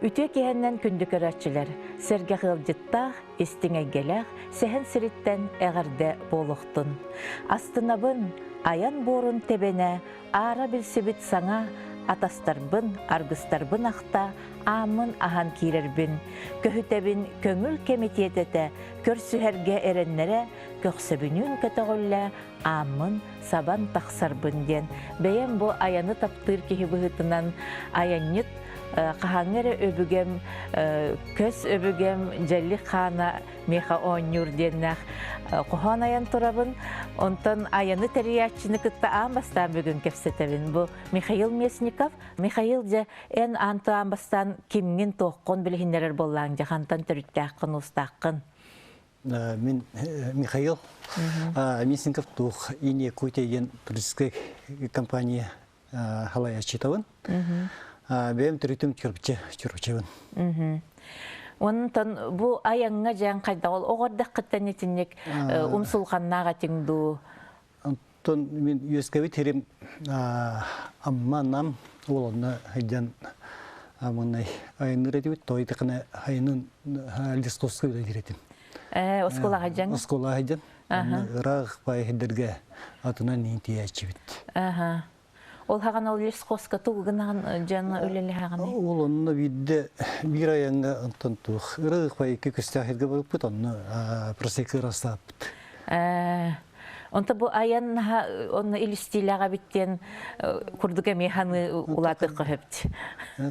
Үтүө киһэннэн күндү көрөөччүлэр, сэргэх ыалдьыттаах, истиҥ эйгэлээх сэһэн сириттэн эҕэрдэ буолуохтун. Астынабын, айан буорун тэбэнэ, аара билсибит саҥа атастарбын, аргыстарбын ахта, ааммын аһан киирэрбин, көһүтэбин көҥүл кэмитиэтэтэ, көрсүһэргэ эрэннэрэ, көхсөбүнүүн көтөҕүллэ, ааммын сабан тахсарбын диэн бэйэм бу айаны таптыыр киһи быһыытынан айанньыт хаһааҥҥы эрэ өбүгэм көс өбүгэм дьэллик хаана миэхэ оонньуур диэннээх хоһоон айан турабын. Онтон айаны тэрийээччини кытта аан бастаан бүгүн кэпсэтэбин. Бу Михаил Местников. Михаил, дьэ, эн аан аан бастаан кимҥин, туоххун билиһиннэрэр буоллааҥ, дьэ, хантан төрүттээххин, уустааххын? Мин Михаил Местников туох Иния Якутия диэн туристическай компания халайаччытабын. Бэйэм төрүтүм Чурапчы, Чурапчыбын. Онтон бу айаҥҥа дьаҥ хайдах ол оҕо эрдэххиттэн итинник умсулҕаннаах этиҥ дуу? Онтон мин үөскэбит сирим Амма Нам ол онно сылдьан маннай айанныыр этибит. Тойтыкына айанын лесхозка үлэлиир этим. Оскуолаҕа сылдьан? Оскуолаҕа сылдьан. Ыраах баай сирдэргэ атынан иинтийээччибит. Ол хаҕан ол лесхозка тугу гынаҕын дьон үлэлэһэҕиний? Ол онно биирдэ биир айаҥҥа онтон туох ыраах баай икки көстөөх сиргэ барыппыт онно просека ырастааппыт. Онто бу айан онно илистиилээх эбит диэн курдук эмиэ ханы улаатыахха сөп.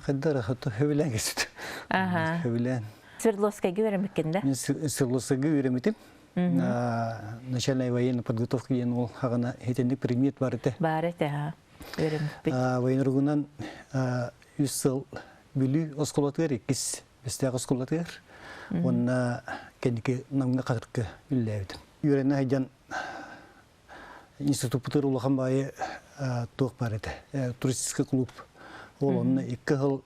Хайдара хото хөбүлээн кесүт. Хөбүлээн. Свердловскайга үөрэммиккин да? Мен Свердловскайга үөрэммитим. Начальная военная подготовка диэн ол хаҕана хитинник предмет бар этэ. Бар этэ, ha. Үөрэммиппит. Военругунан үс сыл Бүлүү оскуолатыгар иккис Бэстээх оскуолатыгар уонна кэнники Намҥа Хатырка үлэлээбитим. Үөрэнэ сылдьан институппутугар улахан баайы туох баар этэ, туристический клуб. Ол онно икки сыл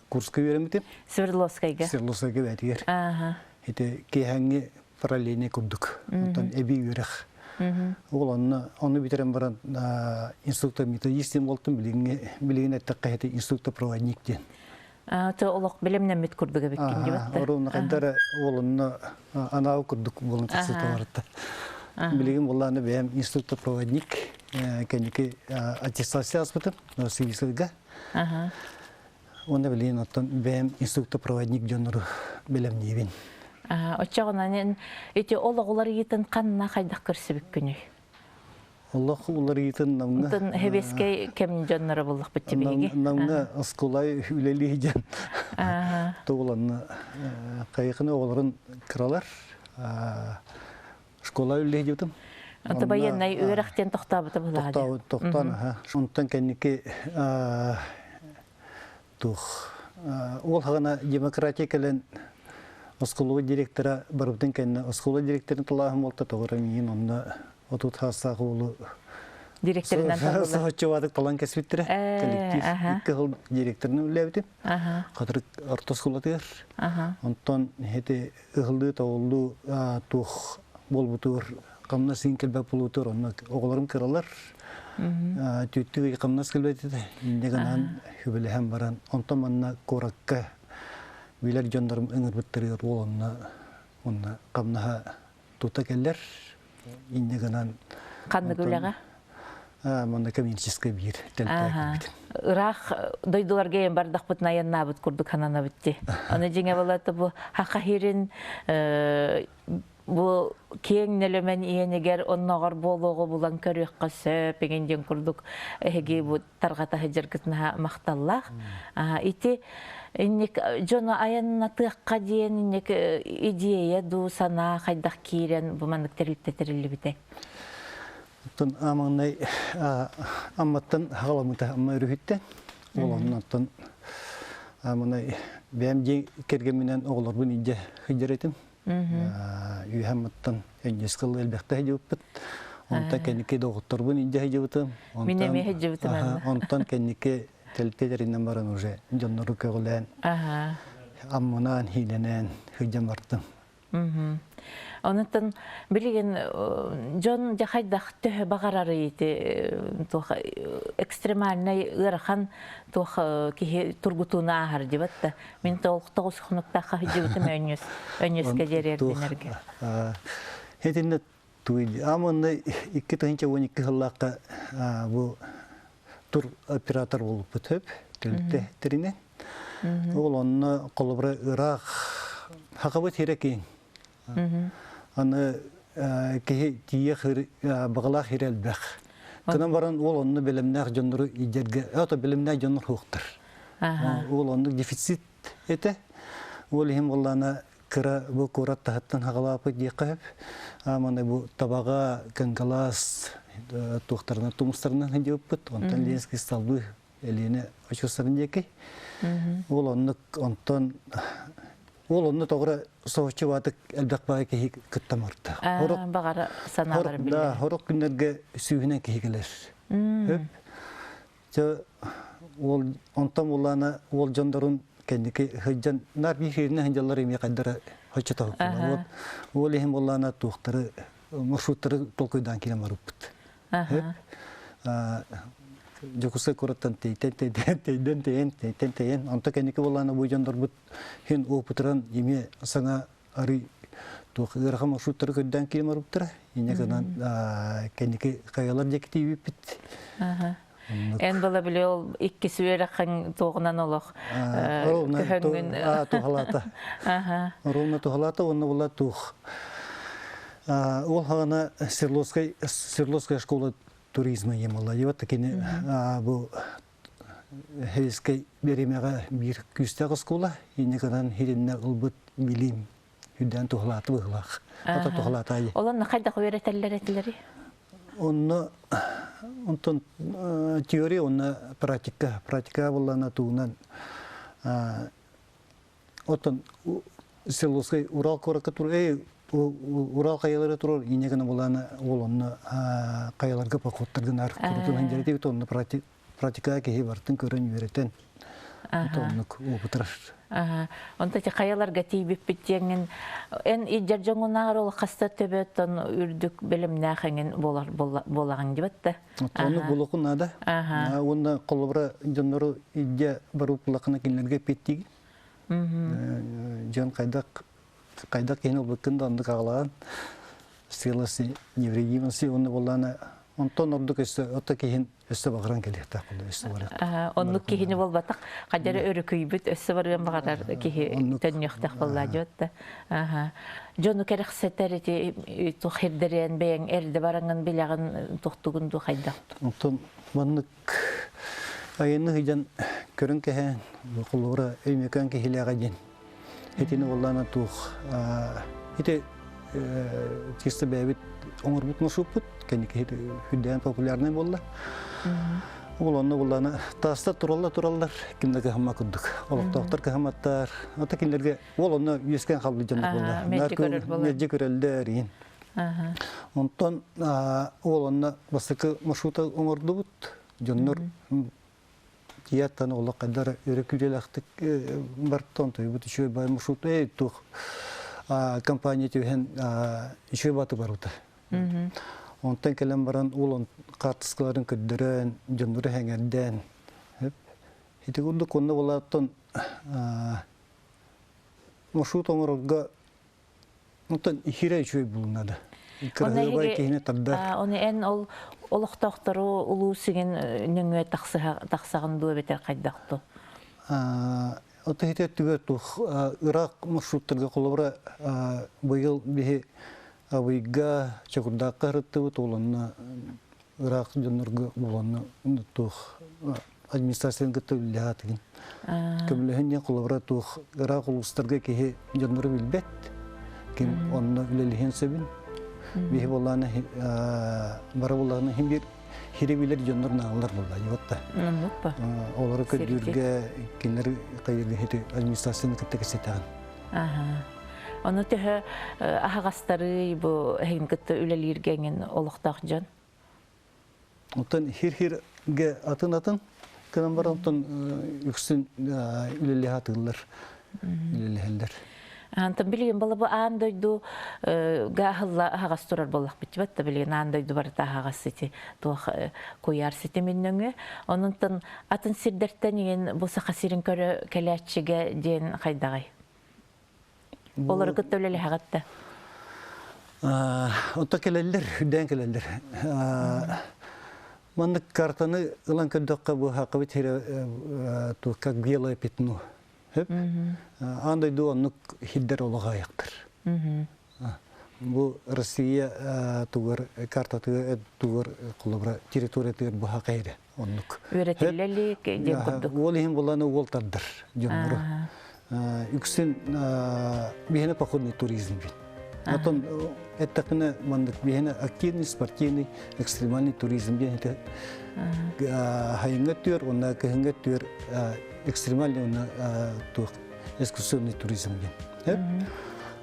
курска үөрэммитим. Свердловскайга? Свердловскайга бээтигэр. Ити киэһэҥҥи параллельный курдук. Онтон эбии үөрэх. Ол онно ону бүтэрэн баран инструктор методист диэн буолтум, билиҥҥи билигин эттэххэ ити инструктор проводник диэн. То олох билимнэммит курдук эбиккин дибит. Оруна хайдара уолунна анау курдук буолан тахсыталарта. Билигин буллааны бэйэм инструктор проводник кэнники аттестация аспытым Новосибирскайга. Уонна билигин оттон бэйэм инструктор проводник дьоннору бэлэмниибин. Оччоҕунан ити ол оҕолор ыйытын ханна хайдах көрсүбүккүнүй? Олох уларыйытын намҥа Онтон хэбиэскэй кэм дьонноро буллахпыт биһиги. Намҥа оскуолай үлэлии дьон тугуланна хайыкыны оҕолорун кыралар школа үлэлии Онто байыаннай үөрэхтэн тохтообута булаады. Тохтоон аха. Онтон кэнники туох ол хаҕана демократия кэлэн оскуола директора барыбытын кэннэ оскуола директорын талааһын буолта тоҕо миин онно отут хаастаах уолу директорынан соһуччубаатык талан кэспиттэрэ коллектив икки сыл директорынан үлэлээбитим хатырык орто оскуолатыгар онтон ити ыһыллыы тоҕуллуу туох буолбутугар хамнас иин кэлбэт буолуутугар онно оҕолорум кыралар түүттүг хамнас кэлбэт этэ инньэ гынан хүбэлэһэн баран онтон манна куоракка билэр дьоннорум ыҥырбыттарыгар уол онно онно хамнаһа тута кэлэр инньэ гынан ханнык үлэҕэ манна коммерческай биир тэлтэй кэлбитим ыраах дойдуларга эн бардахпытын айаннаабыт курдук сананабыт дии аны дьиҥэ балата бу хахахирин бу киэҥ нэлэмэн иэнигэр онноҕор буолуоҕу булан көрүөххэ сөп игин диэн курдук эһиги бу тарҕата сылдьаргытына махталлаах ити инник дьону айаннатыахха диэн инник идея дуу санаа хайдах киирэн бу маннык тэрилтэ тэриллибитэй Оттон маҥнай Амматтан хаҕаламмыта Амма өрүһүттэн ол оннуттан маҥнай бэйэм дьиэ кэргэмминэн оҕолорбун илдьэ сылдьар этим үөһэ Амматтан өнньүс кыл элбэхтэ сылдьыбыппыт онтон кэнники доҕотторбун илдьэ сылдьыбытым мин эмиэ сылдьыбытым онтон кэнники тэлтэлэринэн баран уже дьоннору көҕүлээн Амманаан хиилэнэн сылдьан бардым. Онуттан билигин дьон дьэ хайдах төһө баҕарарый ити туох экстремальнай ыарахан туох киһи тургутууну ааһар дибат да мин тоҕус хонуктаахха сылдьыбытым өнньүс өнньүскэ диэри Итиннэ туй амынны 2012 сыллаахха бу тур оператор буолбут хөп төлүттэ тэринэн ол онно холобура ыраах хакабыт хире киин Аны киһи тиийэ баҕалаах хире элбэх. Кынан баран ол онно бэлэмнээх дьоннору идэргэ, ото бэлэмнээх дьоннор хуохтар. Ол оннук дефицит этэ. Ол иһин буоллаана кыра бу куорат таһыттан хаҕалааппыт диэххэ сөп. Маны бу табаҕа, кынгалаас туохтарынан тумустарынан сылдьыбыппыт. Онтон Ленский столбы Элиэнэ очуостарын диэки. Ол оннук онтон ол онно тоҕура соһуччу баатык элбэх баай киһи кытта марта. Баҕара санааларын билэр. Да, хорох күннэргэ сүүһүнэн киһи кэлэр. Хөп. Чэ ол онтон булаана ол дьондорун кэнники сылдьан нар биир хиринэ сылдьаллар эмиэ хайдара хоччотоһуккула. Ол иһин булаана туохтары маршруттары толкуйдаан киирэн барыппыт. Дьокуускай куораттан тэйтэн тэйдэн тэйдэн тэйэн тэйтэн тэйэн онто кэнники буоллаана бу дьоннорбут хин опытыран эмиэ саҥа арый туох ыарахан маршруттары көрдөөн киирэн барбыттара инньэ гынан кэнники хайалар диэки тиийбиппит. Эн была били ол иккис үөрэххин туоҕунан олох көһөҥҥүн туһалаата. Ровно туһалаата уонна була туох Ол хаҕана Свердловскай Свердловская школа туризма емала. И вот кини бу Хельскэй биэримэҕэ биир күүстээх оскуола. Инньэ гынан хириннэ ылбыт билим үрдээн туһалааты быһылаах. Ата туһалаата. Олонно хайдах үөрэтэллэр этилери? Онно онтон теория онно практика. Практика буоллана туунан Оттон Селовскай Урал куоракка тур, эй, Урал хайалары турар, инньэ гына булаана ол онно хайаларга походтаргын курутун дьэрэтибит онно практика киһи бартын көрөн үөрэтэн оннук опытырар. Онто ти хайаларга тиийбиппит диэҥҥин эн иддьэр дьоҥунааҕар ол хаста төбөттөн үрдүк бэлэмнээх эҥин буолар буолаҕын дибэт да. Оннук булуохун наада. Уонна холобура дьоннору илдьэ барып булахына кинилэргэ эппиэттиигин. Дьон хайдах хайдах киһини ылбыккын да оннук аҕалаан сыаласы невредимости уонна буоллаана онтон ордук өссө ото киһин өссө баҕаран кэлиэхтээх буолла өссө барыах. Оннук киһини буолбатах хадьары өрүкүйбүт өссө барыан баҕарар киһи төннүөхтэх буолла дьот да. Дьону кэрэхсэтэр ити туох ирдэриэн бэйэҥ эрдэ бараҥын билэҕин тохтугун ду хайдах. Онтон маннык айанны сыдьан көрөн кэһээн холобура Өймөкөөн киһилээҕэ диэн итини буоллаана туох ити чисто бэйэбит оҥорбут маршруппут кэнники үрдээн популярнай буолла. Ол онно буоллаана таастар тураллар тураллар ким да кыһамма курдук олохтоохтор кыһамматтар ата кинилэргэ ол онно үөскээн хаалбыт дьоннор буолла мэлдьи көрөллөр иин онтон ол онно бастакы маршрута оҥордубут дьоннор тиэттан олох хайдар өрө күүрэлэхтик бартон тойбут үчүгэй бай маршрут эй туох компания түһэн үчүгэй баты барыта онтон кэлэн баран ол хаартыскаларын көрдөрөн дьоннору хэҥэрдээн ити курдук онно болааттан маршрут оҥорорго оттон хирэ үчүгэй булунада. Кыраһыабай киһини тардар. Оны эн ол олохтоохтору улуус сигин нөҥүө тахсаҕын дуо эбэтэр хайдах ту? Ото хите өттүгэр тух ыраах маршруттарга холобура быйыл биһи Абыйга Чокурдаахха ырыттыбыт ол онно ыраах дьоннорго буланна туох администрацияны кытта үлэлэһэ Көмөлөһөн диэн холобура туох ыраах улуустарга киһи дьоннору билбэт, ким онно үлэлэһиэн сөбүн. Биһи буоллаана бары буоллаана хим бир хири билэр дьоннор нааллар буолла вот Олору көрдүүргэ кинилэр кайырга администрацияны кытта кэсэтэҕин. Ону төһө аһаҕастарый бу эһигин кытта үлэлииргэ эҥин олохтоох дьон? Оттон хир-хиргэ атын-атын гынан баран оттон үксүн үлэлэһэ атыыллар, үлэлэһэллэр. Антон билигин была бу аан дойду га аһаҕас турар буоллахпыт да билигин аан дойду барыта аһаҕас ити туох куйаар ситимин нөҥүө. Онон атын сирдэртэн иҥин бу саха сирин көрө кэлээччигэ диэн хайдаҕай? Олору кытта үлэлэһэҕит да? Онто кэлэллэр, үрдээн кэлэллэр. Маннык картаны ылан көрдөххө бу хакыбыт сирэ как белое пятно. Аан дойду оннук хирдэр олоҕо аяқтар. Бу Россия тугар картатыгар тугар холобура территориятыгар бу хакайры оннук. Үөрэтиллэлик диэн курдук. Уол иһин буланы уол тардар дьоннору. Үксүн биһиэнэ походный туризм бит. Отон эттэхпинэ маннык биһиэнэ активный, спортивный, экстремальный туризм диэн это хайыҥҥа түөр уонна кыһыҥҥа түөр экстремальный уонна туох экскурсионный туризм диэн.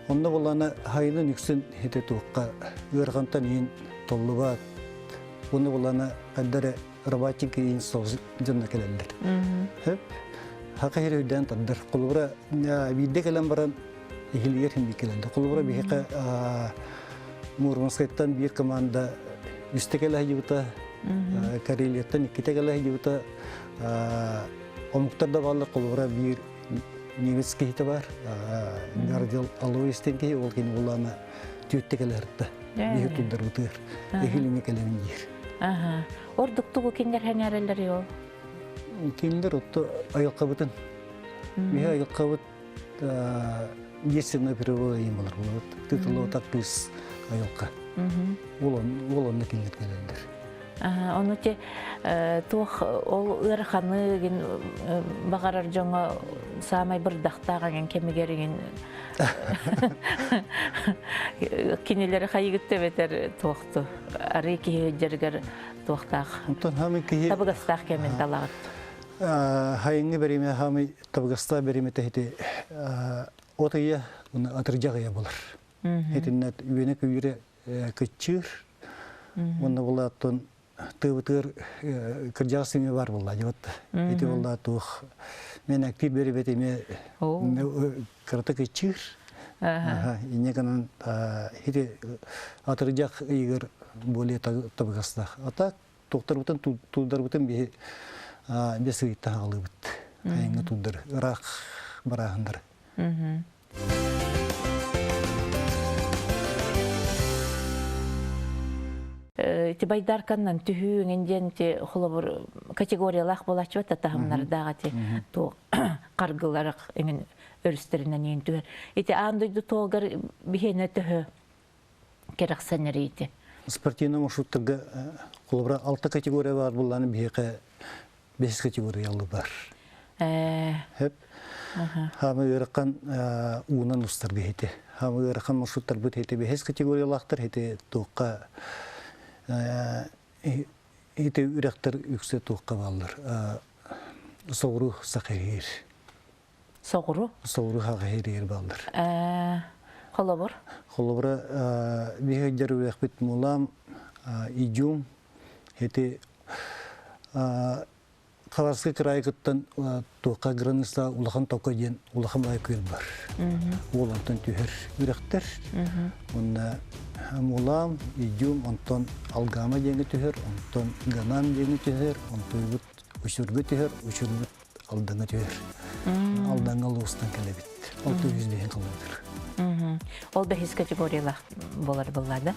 Онно булана хайынын үксүн хите туохха ыарахантан иин толлубат. Уонна булана ханна рабатик иин соҕус дьонно кэлэллэр. Хака хири өйдөөн тардар. Холобура биирдэ кэлэн баран иһилигэр хин кэлэллэр. Холобура биһиэхэ Мурманскайтан биир команда үстэ кэлэ сылдьыбыта, Карелияттан иккитэ кэлэ сылдьыбыта. Омуктар да бааллар, холобура биир немец киһитэ бар. Гардел Алоис диэн киһи, ол кини булаана түөттэ кэлэ сырытта. Биһи тулдарбытыгар. Эһилиҥэ кэлэбин диир. Ордук тугу кинилэр сэҥээрэллэрий ол? Кинилэр отто айылҕабытын. Биһи айылҕабыт естественная природа им болар болот. Тытылы кыз айылҕа. Ол ол онно кинилэр кэлэллэр. Ону те туох ол ыараханы гин баҕарар дьоҥо саамай бырдахтаах эгин кэмигэр игин кинилэри хайыгыт эбэтэр туохту арыы киһи дьарыгар туохтаах Онтон хамый киһи табыгастаах кэмин талаҕыт. Хайыҥҥы бериме хамый табыгастаах бериме тэһити от ыйа уна атырдьах ыйа болар. Итиннэ үөнэ күйүрэ кыччыыр. Уонна булааттан тыыбытыгар кырдьаҕас симэ бар буолла дьыбат. Ити буолла туох мен актив берибет эме кырата кыччыыр. Инне гынан ити атырдьах ыйыгар более табыгастаах. А так туохтарбытын тулдарбытын биһи бес ыйыттан аҕалыыбыт. Айыҥҥа тулдар ыраах барааһыннар. Ити байдарканнан түһүү эҥин диэн ити холобур категориялаах буолааччыбат да таһымнардаах ити туох харгыларах эҥин өрүстэринэн иин түһэр. Ити аан дойду туолгар биһиэнэ төһө кэрэхсэнэр ити? Спортивный маршруттарга холобура алта категория баар буллааны биһиэхэ бэс категориялы бар. Хөп. Хаамы ыарахан уунан устар биһити. Хаамы ыарахан маршруттарбыт хити бэһис категориялаахтар хити туохха ити үрэхтэр үксэ туохха бааллар. Соҕуруу сахаһиир. Соҕуруу? Соҕуруу сахаһиир бааллар. Холобур? Холобура биһи дьар үрэхпит Мулам, Идюм, ити Хабаровскай кыраайы кыттан туохха граница улахан токо диэн улахан баай күөл бар. Уол онтон түһэр үрэхтэр. Уонна Мулам, Идюм, онтон Алгама диэҥҥэ түһэр, онтон Ганан диэҥҥэ түһэр, онтуйбут Учурга түһэр, Учурбут Алдаҥа түһэр. Алдаҥа улуустан кэлэбит. 600 диэн кылыытыр. Ол бэһис категориялаах буолар буолла да?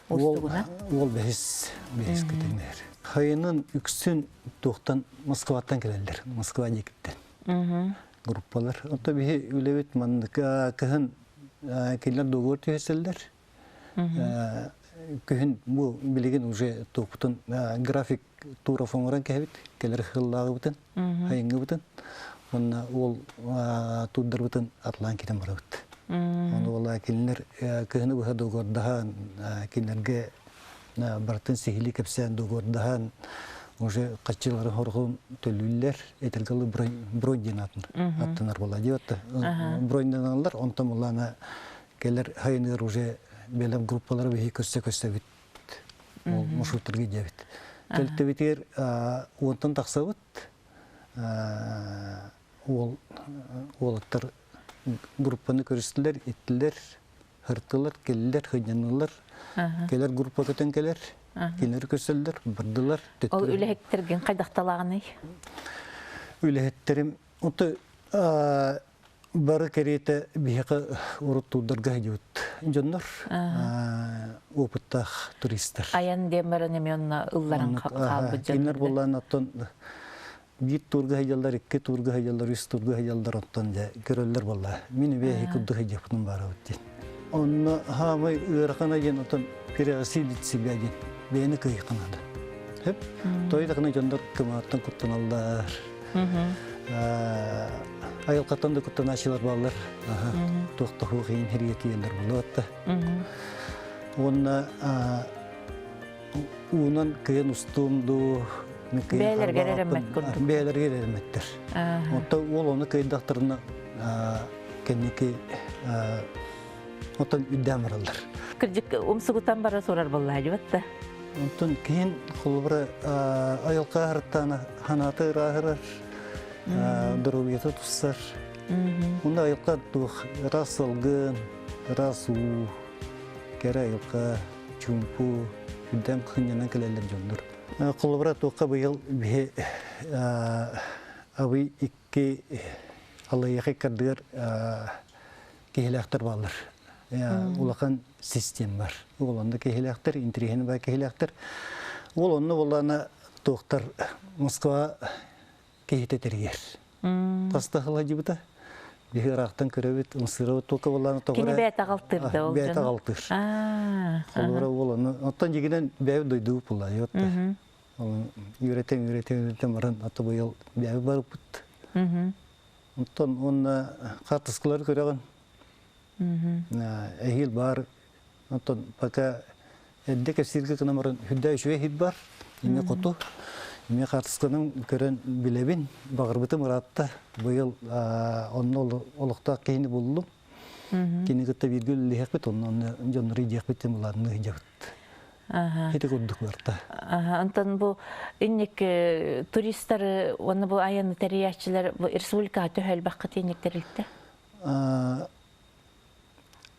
Уол, уол бэһис, бэһис категория. Хайынын үксүн туохтан Москваттан кэлэллэр. Москва диэкиттэн. Группалар. Онто биһи үлэбит маннык кыһын кинилэр договор түһэсэллэр. Күһүн бу билигин уже туохпутун график туров оҥорон кэһэбит, кэлэр сыллааҕыбытын, айыҥҥыбытын. Уонна ол туурдарбытын атлаан китэн барабыт. Ону буолла кинилэр кыһыны быһа договордаһан, кинилэргэ барытын сиһилии кэпсээн договордаһан, уже хаччылары хорҕун төлүүллэр, этэргэ бронь диэн аттанар буолла диэбэт броньданаллар, онтон буллаана кэлэр хайыныгар уже бэлэм группалары биһи көрсө-көрсөбүт ол маршруттарга диэбит. Кэлтэбитигэр уонтан тахсабыт уол уолаттар. группаны көрүстүлэр, иттилэр, һыртылар, кэллилэр, сынньаннылар. Кэлэр группа көтөн кэлэр, кинилэр көрсөллөр, бардылар. Ол үлэһиттэргин хайдахталааҕыный? Үлэһиттерим Ото бары кэриэтэ биһиэхэ урут туурдарга сылдьыбыт дьоннор, опыттаах туристар. Айан диэн баран эмиэ онно ылларан хаалбыт дьоннор. Кинилэр буоллаан оттон биир туурга сылдьаллар, икки туурга сылдьаллар, үс туурга сылдьаллар, оттон дьэ көрөллөр буолла. Мин үбэһи курдук сылдьыахпытын баарабыт диэн. Онно хаамай ыарахана диэн оттон переосилить себя диэн бэйэни кыайыахха наада. Хөп. Той да дьоннор кымааттан куттаналлар. Айылҕаттан да куттанааччылар бааллар. Туох да суох иһин хэрийэ тиийэллэр буолуо Уонна уунан кыйан устуум дуу, Бэйэлэригэр эрэммэт курдук. Бэйэлэригэр эрэммэттэр. Оттон уол ону кыайдахтарына кэнники оттон үрдээн бараллар. Кырдьык умсугутан бара турар буоллаа да. Онтон киһин холобура айылҕа аһарыттаана ханаата ырааһырар, доруобуйата туссар. Онно айылҕа туох ыраас салгын, ыраас уу, кэрэ айылҕа, чуумпу, үрдээн кынньанан кэлэллэр дьоннор. Холобура туохха быйыл биһи абый икки аллайыаха иккардыгар киһилээхтэр бааллар. Улахан систем бар. Ол онно киһилээхтэр, интириэһин баа киһилээхтэр. Ол онно буоллаана туохтар Москва киһитэ тэрийэр. Таста сылдьыбыта. Биһи ыраахтан көрөбүт, ымсыырабыт тука буоллаана тоҕо Кини бэйэтэ аҕалтыыр да ол Бэйэтэ аҕалтыыр. Холобура ол ону оттон дьигинэн бэйэбит дойдубут буолла. Үөрэтэн, үөрэтэн, үөрэтэн баран аты быйыл бэйэбит барыппыт. Онтон уонна хаартыскалары көрөҕүн. Эһиил баар. Онтон пока эрдэ кэпсииргэ гынан баран үрдэ үчүгэй иһит бар. Эмиэ хоту. Эмиэ хаартысканан көрөн билэбин. Баҕарбытым ыраатта. Быйыл онно олохтоох киһини буллум. Кини кытта бииргэ үлэлиэхпит, онно онно дьоннору идиэхпит диэн былаанныы сылдьабыт. Ити курдук барта. Онтон бу инник туристары уонна бу айаны тэрийээччилэр бу республикаҕа төһө элбэххит инник тэрилтэ?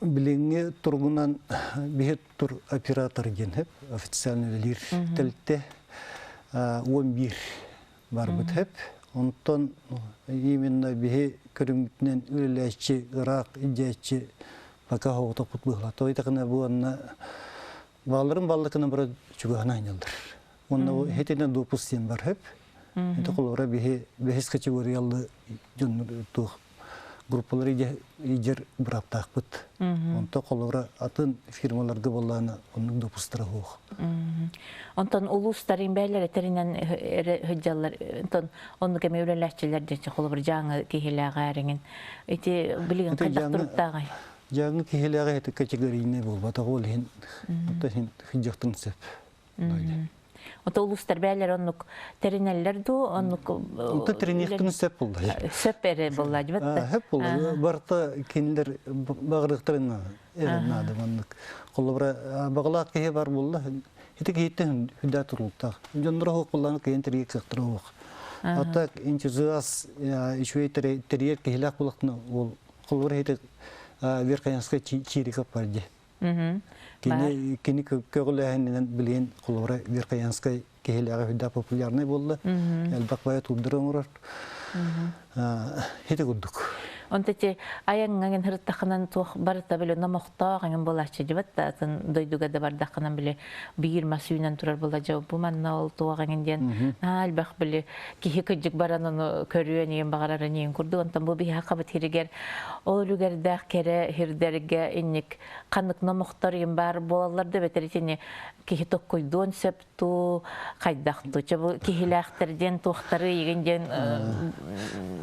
Билиҥҥи туругунан биһи тур оператор диэн хөп официально үлэлиир тэрилтэ 11 барбыт хөп. Онтон именно биһи көрүҥмүтүнэн үлэлээччи, ыраах илдьээччи пока хоҕотоппут быһыла. Той такына бу анна Бааларын баллыкына бара чугаһына айналлар. Уонна хетинен допуск диэн бар хөп. Это холобура биһи бэһис категориялы дьон туох группалары идер бырааптаахпыт. Онто холобура атын фирмаларга боллаана оннук допустара суох. Онтон улуустарын бээлэр этэринэн сылдьаллар. Онтон оннук эми үлэлээччилэр дьэ холобур дьааҥы киһилээҕээриҥин. Ити билигин хайдах туруктааҕай? Дьааҥы киһилээҕи это категорийнай буолбатах ол иһин оттон иһин сылдьыахтын сөп. Ото улуустар бээлэр оннук тэринэллэр дуу, оннук Онто тэриниэхтин сөп буолла. Сөп эрэ буолла дьибэтте. Сөп буолла. Барыта кинилэр багырыктарын эрэ наада маннык. Холобура багалаах киһи бар буолла. Ити киһиттэн хүдэ турултаах. Дьонноро хуох булланы кыйын тэрийэ кыахтара хуох. А так энтузиаст үчүгэй тэрийэр киһилээх булахтына ол Холобур иһити Верхоянскай Чириков бар дии. Кини кини көҕүлээһининэн билигин холобура Верхоянскай киһилээҕи үрдэ популярнай буолла. Элбэх баайа туурдары оҥорор. Ити курдук. Онто ти айаҥҥа һырыттаххынан туох барыта били номохтоох эҥин буолааччы дьыбат да атын дойдуга да бардаххынан били биир мас үүнэн турар була дьэ бу манна ол туох эҥин диэн наһаа элбэх били киһи кырдьык баран ону көрүөн иин баҕарарын иин курдук онтон бу биһиэхэ хабыт хиригэр ол үлүгэрдээх кэрэ хирдэргэ инник ханнык номохтор иин баар буолаллар да бэтэр итини киһи токкуйдуон сөп туу хайдах туу чэ бу киһилээхтэр диэн туохтары игин диэн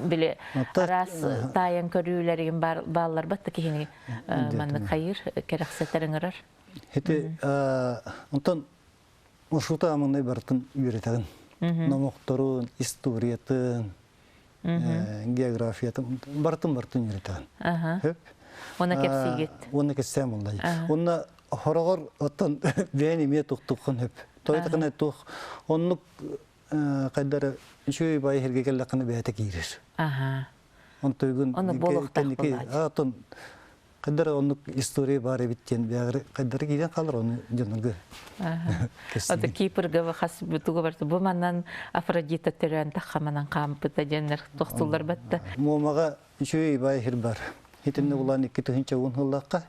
били араас таайан көрүүлэригин бааллар батта киһини маннык хайыр кэрэхсэтэр ыҥырар Ити онтон Маршрута амынай барытын үөрэтэҕин. Номохторун, историятын, географиятын барытын барытын үөрэтэҕин. Хөп. Уонна кэпсиигит. Уонна кэпсээн буолла. Уонна хороҕор оттон бэйэн эмиэ тухтуххун хөп. Тойтахына туох оннук хайдары үчүгэй бай иһэргэ кэллэххинэ бэйэтэ киирэр. Аха. Онтойгун Ону буолуохтаах буолааччы. Атын Хайдара оннук история баар эбит диэн бэҕэр хайдара киирэн хаалар ону дьоннорго Ото Кипрга хас тугу барыта бу манан Афродита төрөөн тахха манан хаампыта диэннэр тохтуллар батта. Муомаҕа үчүгэй баай сир бар. Итиннэ улаан 2010 сыллаахха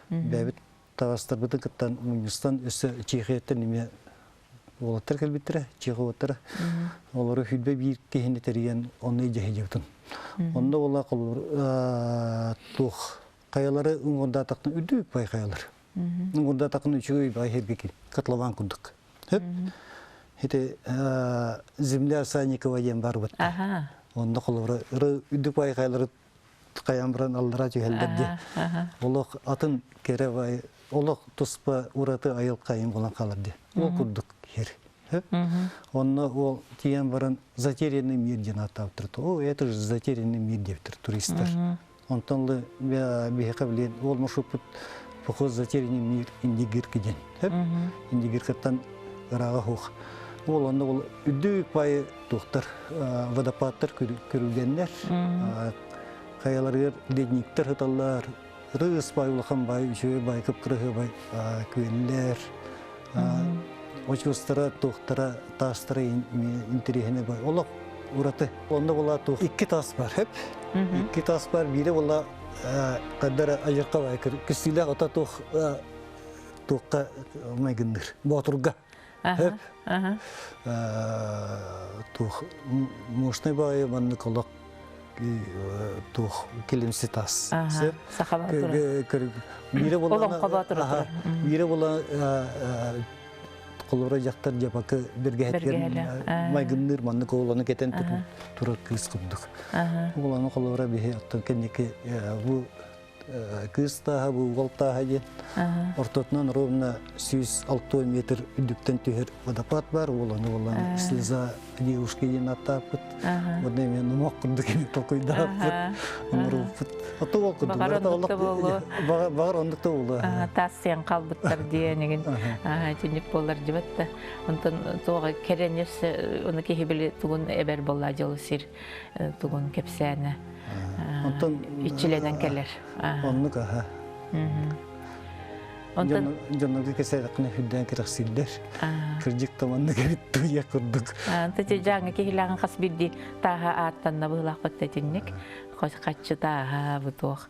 бэйэбит таҕастарбытын кыттан мунньустан өссө Чехияттан эмиэ уолаттар кэлбиттэрэ, чеховаттара. Олору хүлбэ биир киһини тэрийэн онно илдьэ Онно була холобур туох хайалары уҥуордаатахтан үрдүк бай хайалар. Уҥуордаатахтан үчүгэй бай хэргики котлован курдук. Хөп. Ити земля Санникова диэн бар бытта. Онно холобура үрдүк бай хайалары хайан баран аллара түһэллэр ди. Олох атын кэрэ бай олох туспа ураты айылҕайын булан хаалар ди. Ол курдук хир. Онно ол тиийэн баран затерянный мир диэн ааттаабыттар. О, это же затерянный мир диэбиттэр туристар. Онтон л биһиэхэ билин ол маршруппут поход затерянный мир Индигирка диэн. Индигиркаттан ырааҕа суох. Ол онно ол үрдүк баайы туохтар водопадтар көрүлгэннэр хайаларыгар ледниктэр сыталлар Ырыс бай улахан бай, үчүгэй бай, кып-кырыһы бай күөллэр, очуостара, туохтара, таастара интэриэһинэй бай. Олох ураты. Онно була туох икки таас бар, хөп. Икки таас бар, биирэ була каддара айырка бай, күстүүлээх ото туох туохка майгынныр. Боотурга. Хөп. Туох мощный баайы маннык олох туох килимси тас. Биирэ була биирэ була холобура дьахтар дьапакы бэргэһэтигэр майгынныыр маннык оҕолону кэтэн турар кыыс курдук. Оҕолону холобура биһи оттон кэнники бу Кыыс тааһа бу уол тааһа диэн ортотунан ровно 106 метр үрдүктэн түһэр водопад бар. Ол ону буолан слеза девушки диэн аттааппыт. Онно эмиэ номох курдук эми толкуйдааппыт, оҥорбуппут. Ото ол курдук. Баҕар оннук да буолуо. Баҕар оннук да буолуо. Таассыйан хаалбыттар диэн игин итинник буолар дибэт да. Онтон туоҕа кэрэн өссө ону киһи били тугун эбэр буолла дьолу сир тугун кэпсээнэ Онтон иччилэнэн кэлэр. Оннук аха. Онтон дьоннорго кэсээтэххинэ үрдээн кэрэхсииллэр. Кырдьык да маннык эбит туйа курдук. Ante дьааҥы киһилээҕин хас биирдии тааһа ааттанна быһыылаахпыт тэтинник. Хаччы тааһа бу туох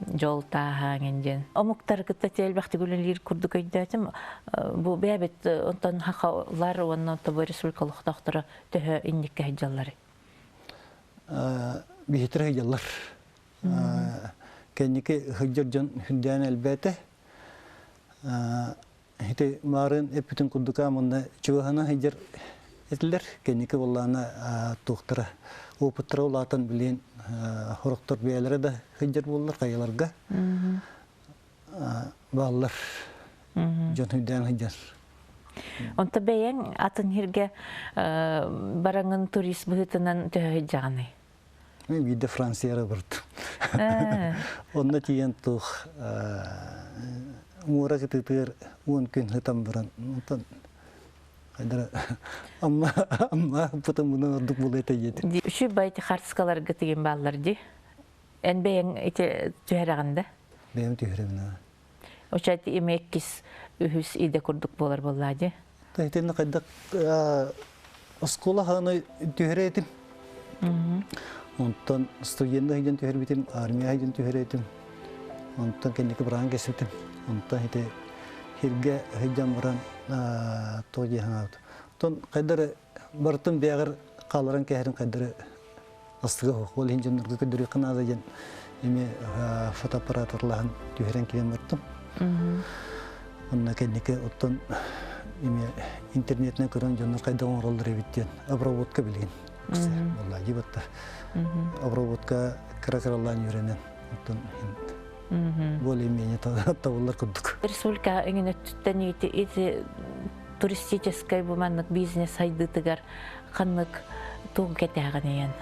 дьол тааһа эҥин диэн. Омуктары кытта элбэхтик үлэлиир курдук өйдөөтүм. Бу бэйэбит онтон хахалар уонна тобу республика олохтоохторо төһө инникке сылдьалларый? Биһитир сылдьаллар. Кэнники сылдьар дьон үрдээн элбээтэ. Ити маарын эппитин курдука мунна чугаһына сылдьар этилэр. Кэнники буоллаана туохтара опыттара улаатан билин хорохтор бэйэлэрэ да сылдьар буоллар хайаларга бааллар дьон үрдээн сылдьар. Онто бэйэҥ атын сиргэ бараҥын турист быһыытынан төһө сылдьаҕыный? Мен биирдэ Францияра бардым. Онно тиийэн туох муора кытыытыгар 10 күн сытан баран, онтон хайдара амма амма пытым мунан ордук буолуо этэ диэтим. Үчүгэй байти хартыскаларга тигин бааллар дии. Эн бэйэҥ ити түһэрэҕин да? Бэйэм түһэрэбин. Оча эми иккис, үһүс идэ курдук буолар буоллаа дии. Итиннэ хайдах оскуола хааны түһэрэ этим. Онтон студентна сылдьан түһэрбитим, армия сылдьан түһэрэ этим. Онтон кэнники быраан кэспитим. Онтон ити сиргэ сылдьан баран туох дии санаабыт. Онтон хайдары барытын бэйэҕэр хаалларан кээһэрин хайдары астыга суох. Ол иһин дьоннорго көрдөрүөххэ наада диэн эмиэ фотоаппараатарлаһан түһэрэн киирэн бардым. Онно кэнники оттон эмиэ интернетинэн көрөн дьоннор хайдах оҥороллор эбит диэн обработка билигин буолла дии батта. Обработка кыра-кыралаан үөрэнэн оттон более-менее табыллар курдук. Республика эҥин өттүттэн ити туристическай бу маннык бизнес сайдыытыгар ханнык тугу кэтээҕинийэн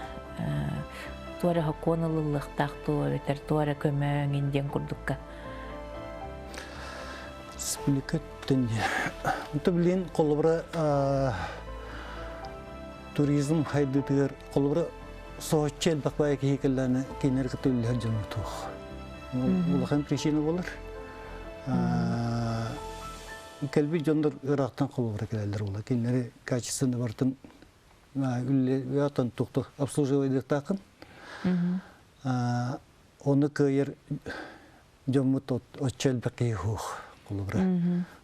туора сокуон ылыллыахтаах дуо эбэтэр туора көмө эҥин диэн курдукка Республика өттүн Онто билигин холобура туризм хайдыытыгар холобура. соһуччу элбэх баайы киһи кэллэҕинэ кинилэри кытта үллэһэр дьоннор туох. Улахан причина буолар. Кэлбит дьоннор ыраахтан холобура кэлэллэр буолар. Кинилэри качественно барытын үллэһэн туохтух обслуживайдыахтааххын. Ону кыайар дьоммут оччо элбэх киһи суох холобура.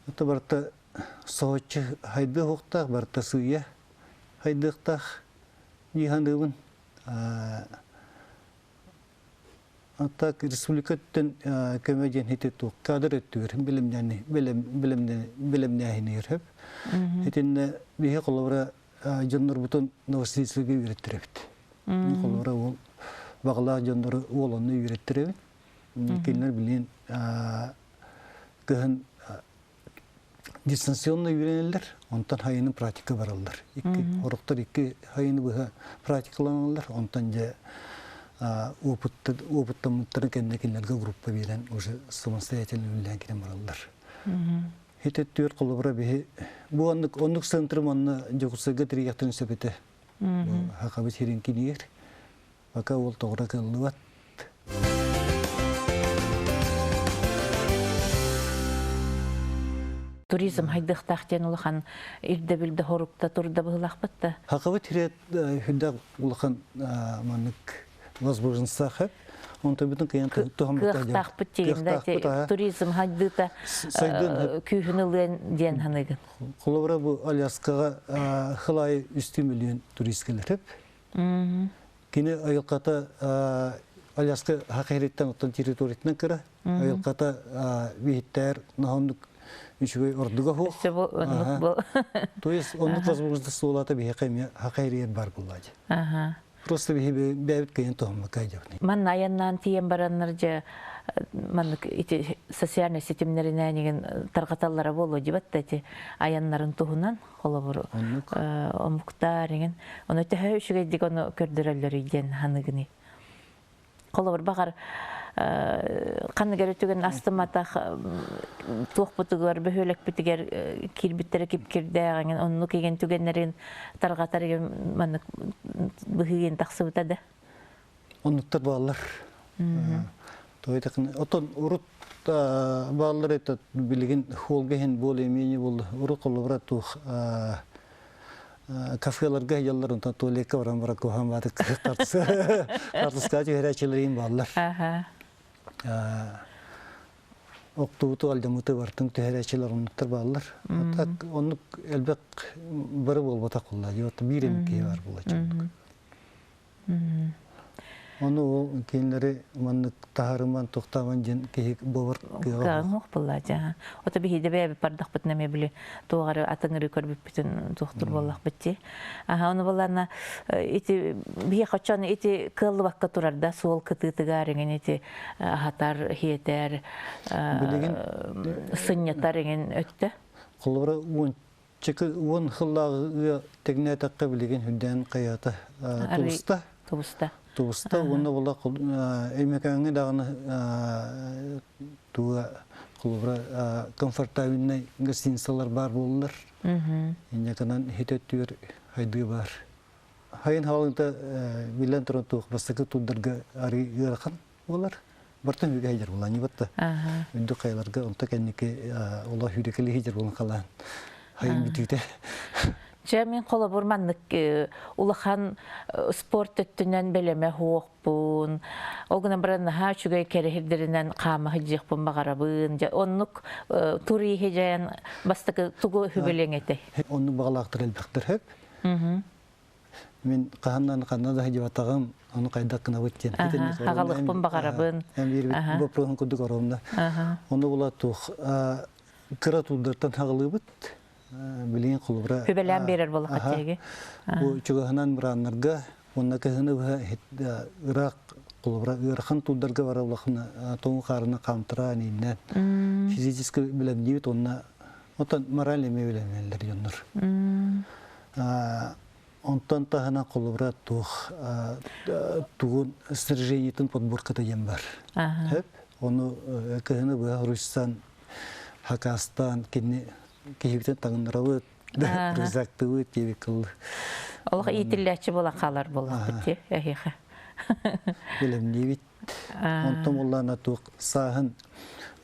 Это барыта соһуччу хайдыах уохтаах, барыта сыыйа хайдыахтаах дии саныыбын. А так республика өттүн көмө диэн ити туох кадр өттүгэр билимнээни билимнээһинигэр хөп. Итиннэ биһи холобура дьоннорбутун Новосибирскайга үөрэттэрэбит. Холобура уол баҕалаах дьоннору уол онно үөрэттэрэбит. Кинилэр билигин кыһын дистанционно үөрэнэллэр, онтон хайыны практика бараллар. Икки, орохтор икки хайыны быһа практикаланаллар, онтон дьэ опыттаммыттарын кэннэ кинилэргэ группа биэрэн уже самостоятельно үлэлээн кирэн бараллар. Хите түөр холобура биһи бу оннук оннук центрым онно Дьокуускайга тирийэхтэрин сөп этэ. Хакабыт сирин кинигэр. Пока ол тоҕура кыллыбат. Туризм хайдыахтаах диэн улахан ирдэбил да хорукта турда быһылаахпыт да. Хакабыт сирэ хүндэх улахан маннык возможностьтаах хэп. Онтон бүтүн кыйан Кыахтаахпыт диэн да туризм хайдыыта күүһүн ылыан диэн ханыгын. Холобура бу Аляскаҕа хылай үстүү миллион турист кэлэр хэп. Кини айылҕата Аляска хахириттан оттон территориятынан кыра. Айылҕата биһиттээр наһоннук үчүгэй ордуга хуох. То есть оннук возможность суолата биһиэхэ эмиэ хахириер бар буллади. Просто биһи бэйэбит кыйын туһаммакка дьабны. Манна айаннаан тиийэн бараннар дьэ маннык ити социальнай ситимнэринээн игин тарҕаталлара буолуо дибат да ити айаннарын туһунан холобур омуктар иҥин ону төһө үчүгэйдик ону көрдөрөллөрүй диэн ханыгыный холобур баҕар ханнык эрэ түгэн астыматах туохпутугар бөһүөлэкпитигэр киирбиттэрэ кипкирдээх иҥин оннук игин түгэннэрин тарҕатар игин маннык быһыы тахсыбыта да Оннуктар бааллар. Отон урут бааллар это билигин холга иһин более-менее буолла. Урут холобура туох кафеларга яллар онтон туалекка баран баран куһаан бааты картыска түһэрээччилэрин бааллар. Октубуту алдьаммыты бартын түһэрээччилэр оннуктар бааллар. Так оннук элбэх бары буолбатах буолла. Биир эмит киһи бар буолла. Ону ол кинилэри маннык таһаарыман, тохтоомон диэн киһи буолар кыаҕа Кыаҕыҥ буолла дьэ. Ото биһиги бэйэбит бардахпытына эмиэ били туох эрэ атыҥырыы көрбүппүтүн туохтур буоллахпыт дии. Аха ону буоллаана ити биһи хочон ити кыаллыбакка турар да суол кытыытыгар иҥин ити аһатар, хиэтэр, Билигин сынньатар иҥин өттө. Холобура Чыкы уон сыллааҕы тэҥнээтэххэ билигин үрдээн хайаата тубуста. Тубуста. Тубуста уонна була Өймөкөөҥҥө даҕаны туга холобура комфортабельнай гостиницалар баар буоллар. Инньэ гынан иһит өттүгэр хайдыы баар. Хайын хаалыыта биллэн туран туох бастакы турдарга арыы ыарахан буолар. Бартын үгэ хидер буолан нибатта. Үрдүк хайаларга онто кэнники ола хүрекели хидер буолан халаан. Хайын бүтүүтэ. Чэ мин холобур маннык улахан спорт өттүнэн бэлэмэ хуохпун. Ол гынан баран наһаа үчүгэй кэрэһирдэринэн хаама сылдьыахпын баҕарабын. Дьэ оннук туриһи дьайан бастакы тугу хүбэлиэҥ этэй? Оннук баҕалаахтар элбэхтэр хөп. Мин хаһаннан ханна да сылдьыбатаҕым, ону хайдах гынабыт диэн. Аҕалыахпын баҕарабын. Эн биир боппуруоһун курдук оруомна. Ону була туох кыра туурдартан хаҕылыыбыт. Билигин холобура Хүбэлээн биэрэр буоллахха тиэги. Бу чугаһынан бырааннарга уонна кыһыны быһа ыраах холобура ыарахан туурдарга бара улахана тоҥу хаарына хаамтара ииннээн физически билэмниибит уонна отон мораль эмиэ билэмнэллэр дьоннор. Онтон таһынан холобура туох тугун снаряжениетын подборката диэн бар. Хөп. Ону кыһыны быһа хоруйсан, хакастаан кини киһибитин таҥыннарабыт, рюкзактыбыт диэбит кыл. Олох иитиллээччи буолан хаалар буоллахпыт дии эһиэхэ. Бэлэмниибит. Онтон буоллаана туох сааһын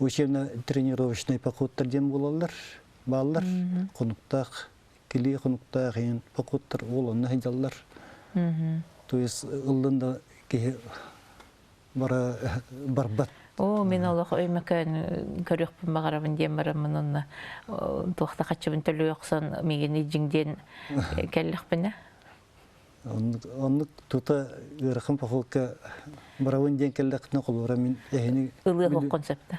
учебно-тренировочный походтар диэн буолаллар, бааллар. Хонуктаах, килии хонуктаах иһин походтар ол онно сылдьаллар. То есть ыллын да киһи бара барбат. Оо, мин олох өймөкөөн көрүөхпүн баҕарабын диэн бараммын онно туохта хаччыбын төлүү охсон миигин илдьиҥ диэн кэллэхпинэ. Оннук тута ыарахан походка барабын диэн кэллэхпинэ холобура мин эһини ылыах оххун сөптө.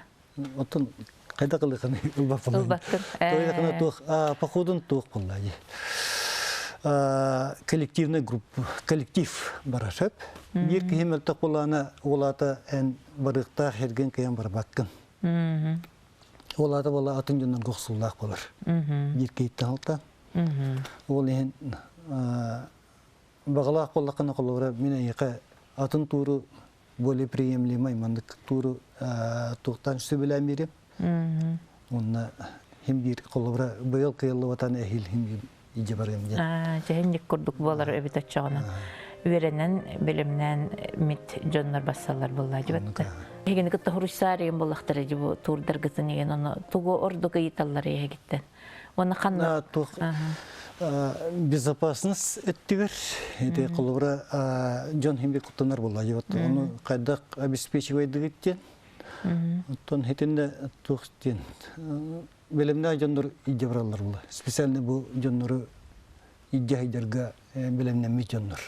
Оттон хайдах ылыахын ылбаппын. Ылбаккын. Тойдахына туох походун туох буолла коллективный группа коллектив барар сөп. Биир киһи мөлтөх буолаана уолаата эн барыахтаах эргин кыйан барбаккын. Уолаата буола атын дьоннорго охсуулаах болар. Биир киһиттэн алта. Ол иһин баҕалаах буоллаххына холобура мин эйиэхэ атын тууру более приемлемый маннык тууру туохтан сөбүлээн биэрим. Уонна хим биир холобура быйыл кыайыллыбатан эһиил хим биир илдьэ барыам диэн. Дьэһинник курдук буолар эбит оччоҕуна. Үөрэнэн, бэлэмнээн мит дьоннор бассаллар буолла дьыбатта. Эһигини кытта хуруйсаарыйын буоллахтара дьи бу туурдаргытын иген ону тугу ордук ыйыталлар эһигиттэн. Уонна ханна туох безопасность өттүгэр ити холобура дьон химби куттанар буолла вот ону хайдах обеспечивайдыгыт диэн оттон хитинне туох диэн бэлэмнээх дьоннор илдьэ бараллар була специально бу дьоннору илдьэ сылдьарга бэлэмнэммит дьоннор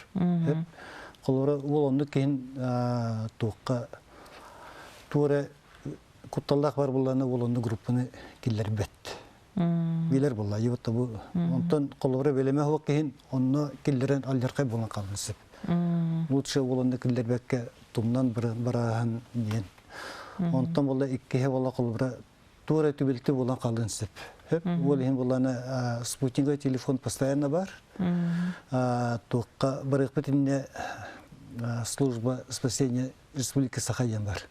холобура ол оннук киһин туохха туора кутталлаах бар буоллаҕына ол онно группаны киллэрбэт. Билэр буолла, вот бу онтон холобура бэлэмэ суох киһин онно киллэрэн алдьархай буолан хаалан сөп. Лучше ол онно киллэрбэккэ тумнан барааһын диэн. Онтон буолла иккиһэ буолла холобура туора түбэлтэ буолан хаалыан сөп. Хөп ол иһин буоллаана спутниковый телефон постоянно бар. Туохха барыахпыт иннэ служба спасения Республики Саха диэн бар.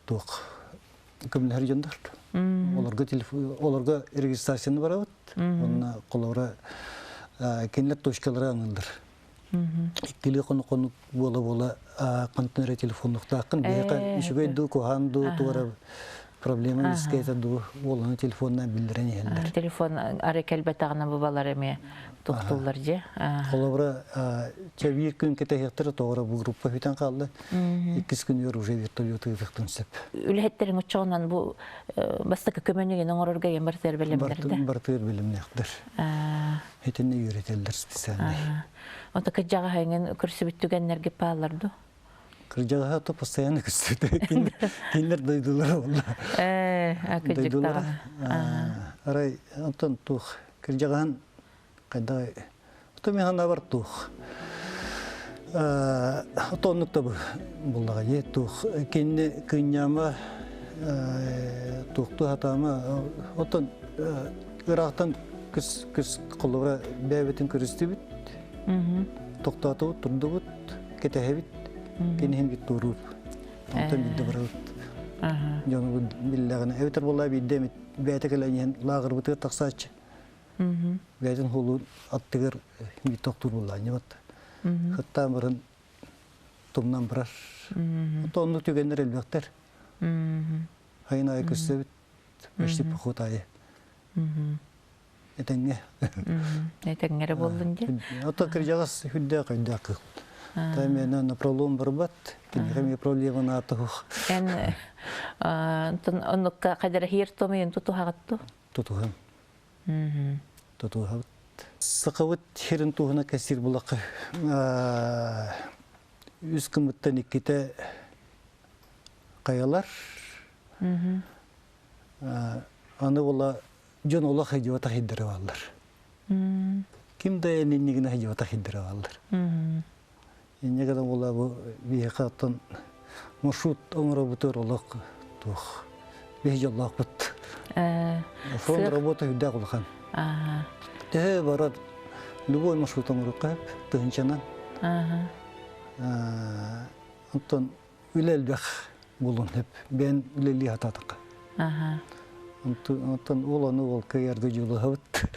Туох көмөлөһөр дьоннор. Олорго телефон олорго регистрацияны барабыт. Онно холобура кинилэр точкалара аныыллар. Иккилии хону-хонук буола-буола хантан эрэ телефоннуктааххын биһиэхэ үчүгэй дуу, куһаҕан дуу туора проблема үөскээтэ дуу уоланы телефонунан биллэрэн иһэллэр. Телефон ары кэлбэтэҕинэ бу балар эмиэ тохтууллар дьэ. Холобура, чэ биир күн кэтэһиэхтэрэ тоҕо бу группа бүтэн хаалла. Иккис күнүгэр уже вертолет ыытыахтан сөп. Үлэһиттериҥ оччоҕунан бу бастакы көмөнү оҥорорго ийэм бартыар бэлэмнэрдэ. Бартыар бэлэмнээхтэр. Итиннэ үөрэтэллэр специальный. Ото кырдьаҕаһа эҥин көрсүбүт түгэннэргэ пааллар ду? Кырдьаҕаһа то постоянно көрсүбүт. Кинилэр дойдулара буолла. Дойдулара. Арай онтон туох кырдьаҕаһын хайдах то мин санаабар туох отоннук да буллаҕа дии туох кинини кынньаама туохтуу сатаама оттон ыраахтан күс күс холобура бэйэбитин көрүстүбүт тохтоотубут турдубут кэтэһэбит киниһин бит туоруур онтон биирдэ барабыт дьонубут биллэҕинэ эбэтэр буоллаа биирдэ эмит бэйэтэ кэлэн иһэн лааҕырбытыгар тахсааччы Бэйэтин холуун аттыгар биир тохтуур буоллаанньыбат. Хаттаан баран тумнан барар. Онто оннук түгэннэр элбэхтэр. Хайын аайы көрсөбүт, почти поход аайы. Этэҥҥэ. Этэҥҥэ эрэ буоллун дии. Ото кырдьаҕас үрдээх өйдөөх кыыл. Таймена напролом барбат, киниэхэ эмиэ проблема наатух. Эн оннукка хадара хиир томуйун тутуһаҕытту? Тутуһан. Тутуһабыт. Сахабыт сирин туһуна кэсир булакы үс кымыттан иккитэ хайалар. Аны була дьон олох хидьыбата хиддere баллар. Ким да эниннигine хидьыбата хиддere баллар. Инньэ гынан була бу биһиэхэ оттон маршрут оҥоробутугар олох туох биһи дьоллоохпут. Фонд работа үрдээх улахан. Төһө барар любой маршрут оҥоруохха сөп тыһыынчанан. Оттон үлэ элбэх буолуон сөп. Бэйэн үлэлии сатаатахха. Оттон ол ону ол кыайарга дьулуһабыт.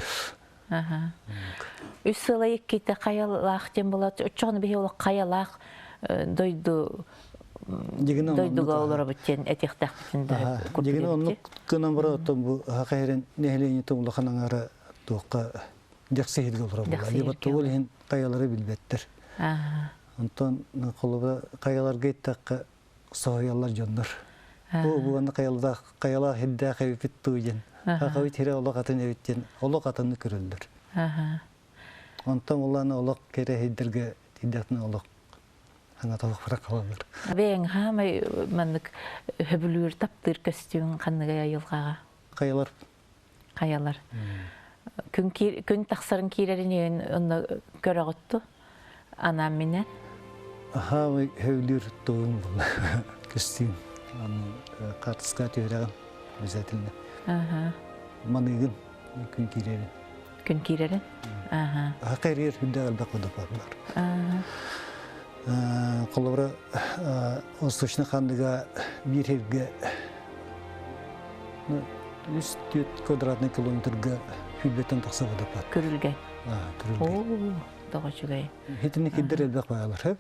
Үс сыла иккитэ хайалаах диэн буолаат, оччоҕуна биһи олох хайалаах дойду дойдуга олоробут диэн этиэхтээхпитин да Дигин оннук гынан баран оттон бу хаһа нэһилиэнньэтин улахан аҥаара туохха дьахсы иһиргэ олорор буолла. Либо ол иһин хайалары билбэттэр. Онтон холобура хайаларга иттэххэ соһуйаллар дьоннор. Бу буонна хайалаах хайалаах ирдээх эбиппит туу диэн. Хахабыт хирэ олох атын эбит диэн олох атыны көрөллөр. Онтон улаана олох кэрэ хирдэргэ тиийдэхтинэ олох ханаталах барак халаллар. Бэйэҥ хаамай маннык хөбүлүүр таптыыр көстүүҥ ханныгай айылҕаҕа? Хайалар. Хайалар. Күн, күн тахсарын киирэрин онно көрөҕүтту? Анаан минэ? Хаамай хөбүлүүр тугум буолла көстүүм. Аны хаартыска түһэрэҕин обязательно. Маныгын күн киирэрин. Күн киирэрин? Аха эрийэр хүндэ элбэх водопад бар. Холобура, Восточный хандыга биир сиргэ үс түөрт квадратный километрга сүүрбэттэн тахса водопад. Күрүлгэй. Күрүлгэй. Тоҕо үчүгэй. Хитини кирдер элбэх баалар.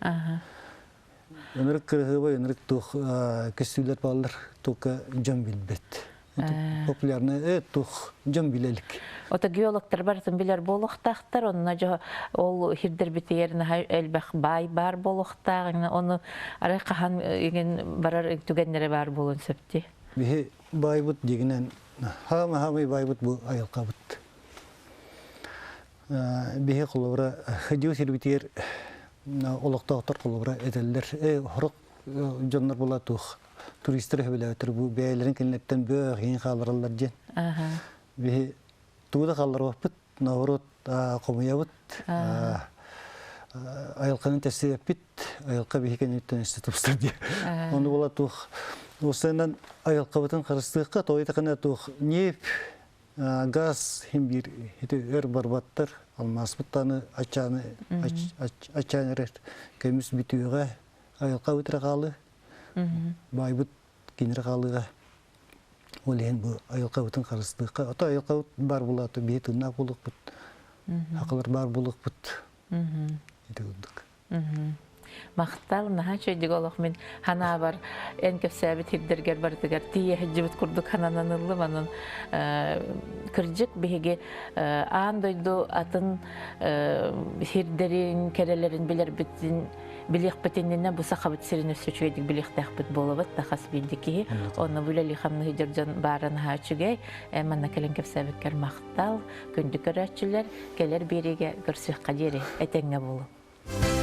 Ынырык кырыһыыбай, ынырык туох көстүүлэр бааллар, только дьон билбэт. Популярный туох дьон билэ илик. Ото геологтар барытын билэр буолуохтаахтар, онно дьо ол хирдэрбитигэр наһаа элбэх баай баар буолуохтаах, ону арай хаһан игин барар түгэннэрэ баар буолуон сөп дии. Биһи баайбыт дигинэн хаама-хаамай баайбыт бу айылҕабыт. Биһи холобура хадьыы сирбитигэр олохтоохтор холобура этэллэр сорох дьоннор була туох туристар сөбүлээбэттэр бу бэйэлэрин кинилэртэн бөөх иһин хааллараллар диэн. Биһи тугу да хаалларбаппыт, наоборот хомуйабыт, айылҕаны тэстибэппит, айылҕа биһи кэнниттэн өссө тупсар диэн. Ону була туох уустайынан айылҕабытын харыстыахха, тоҕо туох ньиэп Газ хим биир ити өр барбаттар, алмааспыт даҕаны аччааны аччаан эрэр көмүс бүтүөҕэ, айылҕабыт эрэ хаалыы, баайбыт кинирэ хаалыыга. Ол иһин бу айылҕабытын харыстыахха, ото айылҕабыт баар буолаата биһи тыыннаах буолуохпут, хахалар баар буолуохпут. Ити курдук. Махтал, наһаа үчүгэйдик олох мин ханаабар эн кэпсээбит сирдэргэр барытыгар тиийэ сылдьыбыт курдук хананан ыллым. Онон кырдьык биһиги аан дойду атын сирдэрин, кэрэлэрин билэрбитин билиэхпит иннинэ бу Сахабыт сирин өссө үчүгэйдик билиэхтээхпит буолабыт да хас биирдии киһи. Онно бу үлэлии-хамныы сылдьар дьон баара наһаа үчүгэй. Манна кэлэн кэпсээбиккэр махтал. Күндү көрөөччүлэр, кэлэр биэриигэ көрсүөххэ диэри этэҥҥэ буолуҥ.